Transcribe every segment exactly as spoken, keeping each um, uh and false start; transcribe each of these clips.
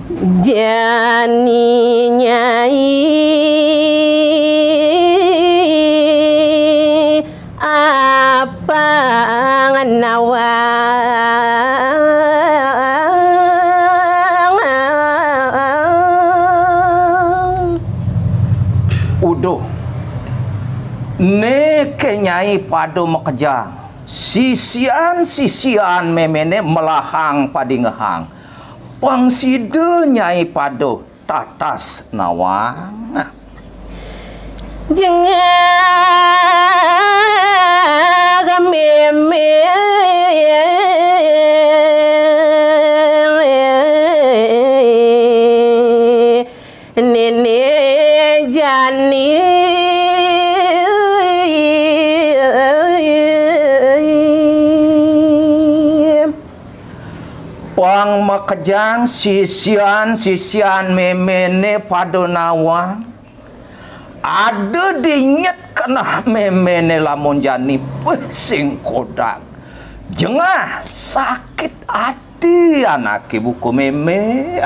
Jani nyai apang nawang. Uduh. Né ké nyai pada makejang. Sisian-sisian méméné melahang padingehang. Pang sida nyai pada tatas nawang. Jengah mémé Néné Jani. Pang makejang sisian-sisian méméné pada nawang. Ada dinyet keneh méméné lamun jani, beuh, sing kodag. Jengah sakit ati anaké buka mémé.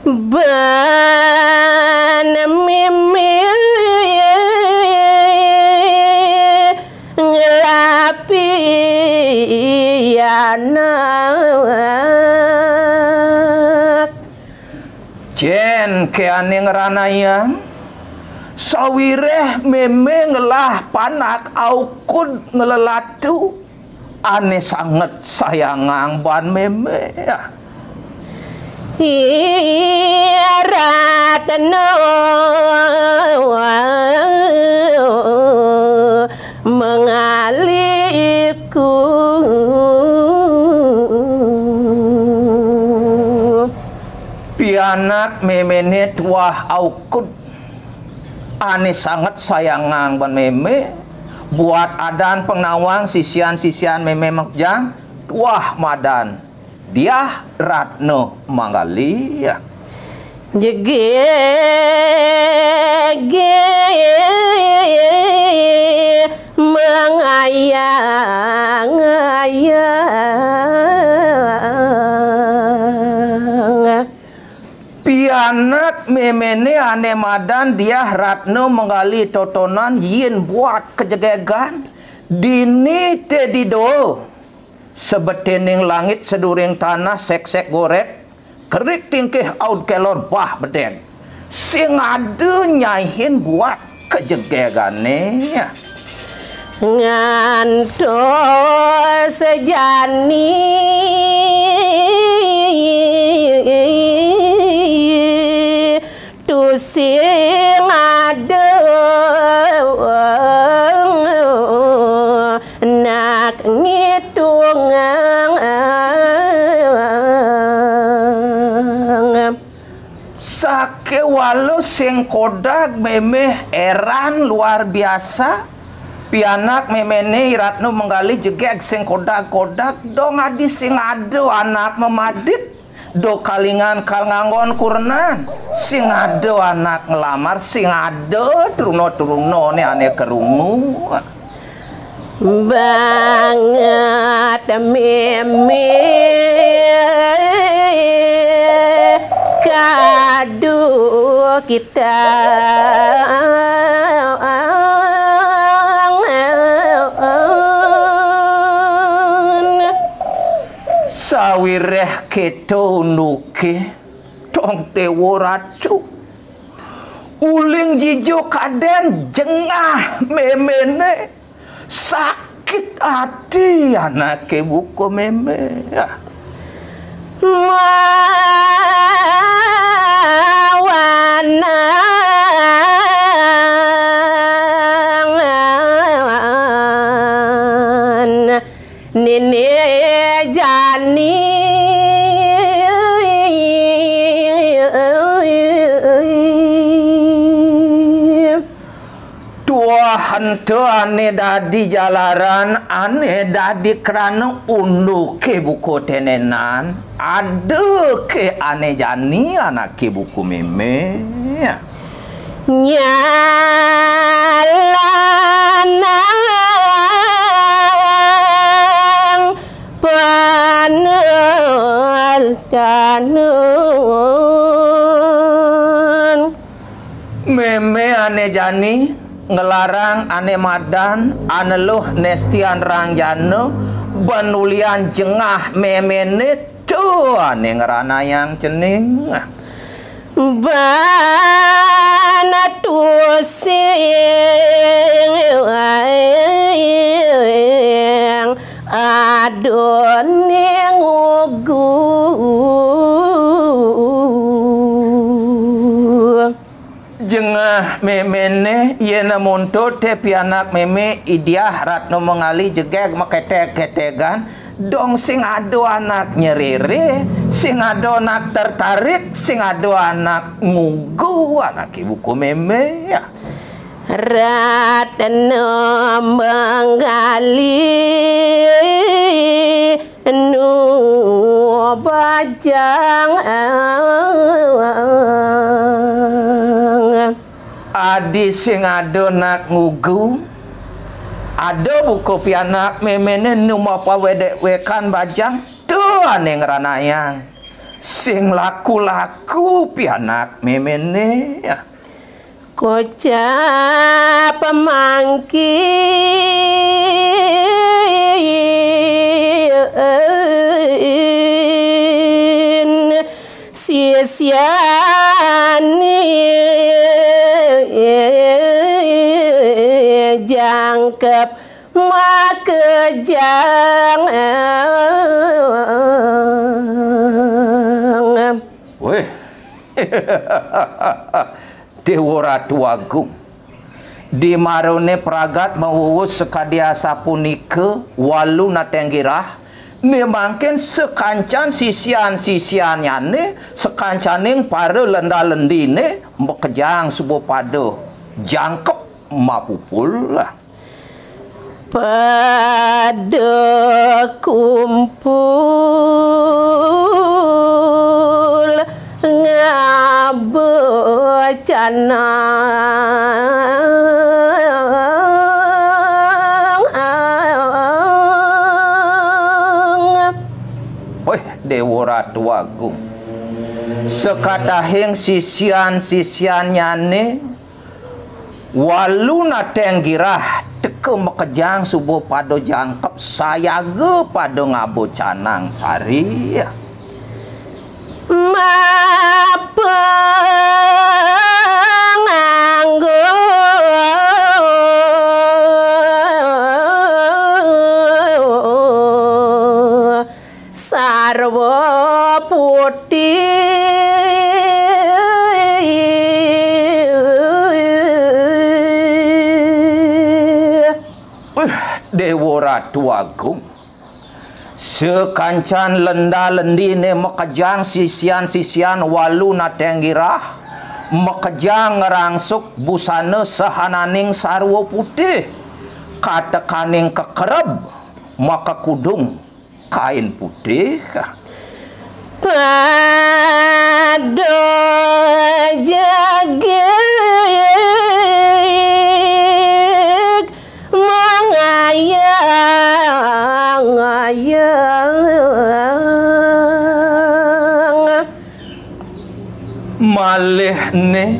Ban mémé ngelapi anak. Cén ké ané ngranayang, sawiréh mémé ngelah panak aukud ngelelatu, ané sanget sayangang ban mémé. Iratna mengaliku. Pianak méméné tuah aukud ané sanget sayangang ban mémé, buat adan pang nawang sisian-sisian mémé makejang, tuah madan Diah Ratna Manggali. Jegege mengayang-ayang. Pianak méméné ané madan Diah Ratna Manggali totonan yén buat kajegegan, dini té dida. Sebetining langit seduring tanah, sék-sék gorék, kerik tingkih aud kelor bah bedeg. Sing ada nyaihin buat kajegegané. Ngantos jani tusing ada nak ngitungang. Sakéwala sing kodag mémé éran luar biasa. Pianak méméné Ratna Manggali jegég sing kodag-kodag, dong adi sing ada anak mamadit. Do kalingan kal nganggon kurenan, sing ada anak nglamar, sing ada truna-trunané ané krungu. Banget mémé kadu kita. Sawiréh kéto unduké, Dong Déwa Ratu. Uling jijo kadén jengah méméné. Sakit ati anaké buka mémé. Mawanang Néné Jani. Tuah ento ané dadi jalaran, ané dadi krana unduké buka ténénan, ada ké ané jani anaké buka mémé. Nyalanang panel tanu. Ané jani nglarang, ané madan, aneluh néstian ranjana, ban ulian jengah méméné, to ané ngranayang cening. Ban tusing adoné ngugu. Jengah méméné, yén monto té pianak mémé I Diah Ratna Mangali jegég makétég-kétégan, dong sing ada anak nyeréré, sing ada anak tertarik, sing ada anak ngugu anak ibu ku mémé. Ratna Mangali nu bajang. Adi sing ada nak ngugu, ada buka pianak méméné nu mapawédék-wékan bajang, to ané ngranayang. Sing laku-laku pianak méméné. Kocap mangkin sisiané jangkep makejang. Wéh. Déwa Ratu Agung. Di marané pragat mawuwus sakadi asapunika, Walu Nateng Girah, né mangkin sakancan sisian-sisiannyané, sakancaning para lenda-lendiné makejang suba pada jangkep mapupul. Pada kumpul ngaba canang. Wéh, Déwa Ratu Agung. Sakatahing sisian-sisiannyané Walu Nateng Girah teka makejang suba pada jangkep sayaga pada ngaba canang sari. Mapanganggo sarwa putih. Wéh, Déwa Ratu Agung. Sakancan lenda-lendiné makejang sisian-sisian Walu Nateng Girah, makejang ngrangsuk busana sahananing sarwa putih, katekaning kekereb, makakudung kain putih. Pada jegég mangayang-ayang. Malihné,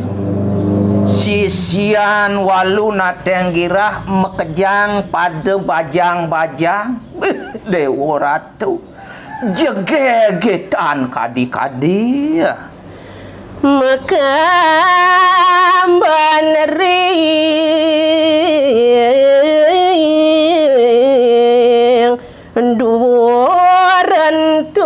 sisian Walu Nateng Girah makejang pada bajang-bajang. Bih, Déwa Ratu, jegégitan kadi-kadi. Makamban ring duur entud.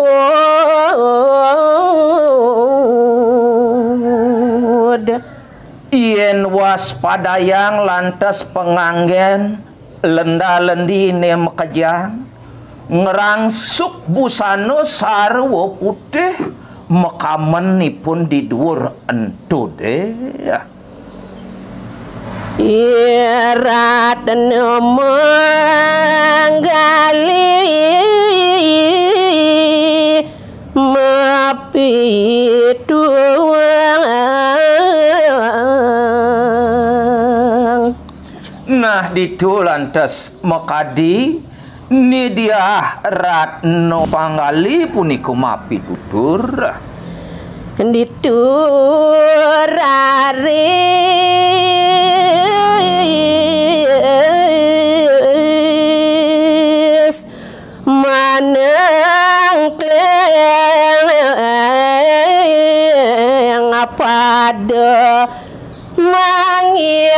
Yén waspadayang lantas panganggén lenda-lendiné makejang, ngrangsuk busana sarwa putih, makamenipun di duur entudé. Iratna manggali mapituang. Nah, ditu lantas makadi Ni Diah Ratna Panggali punika mapitutur. Ditu raris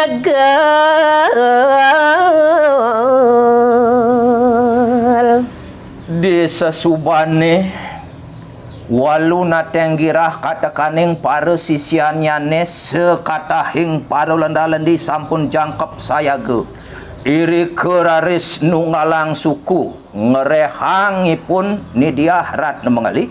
Agel. Di sesubane walu nateng girah katekaning para sisiannyane, sakatahing para lenda-lendi sampun jangkep sayaga. Irika raris nunggalang suku ngrehang ipun Ni Diah Ratna Mengeli.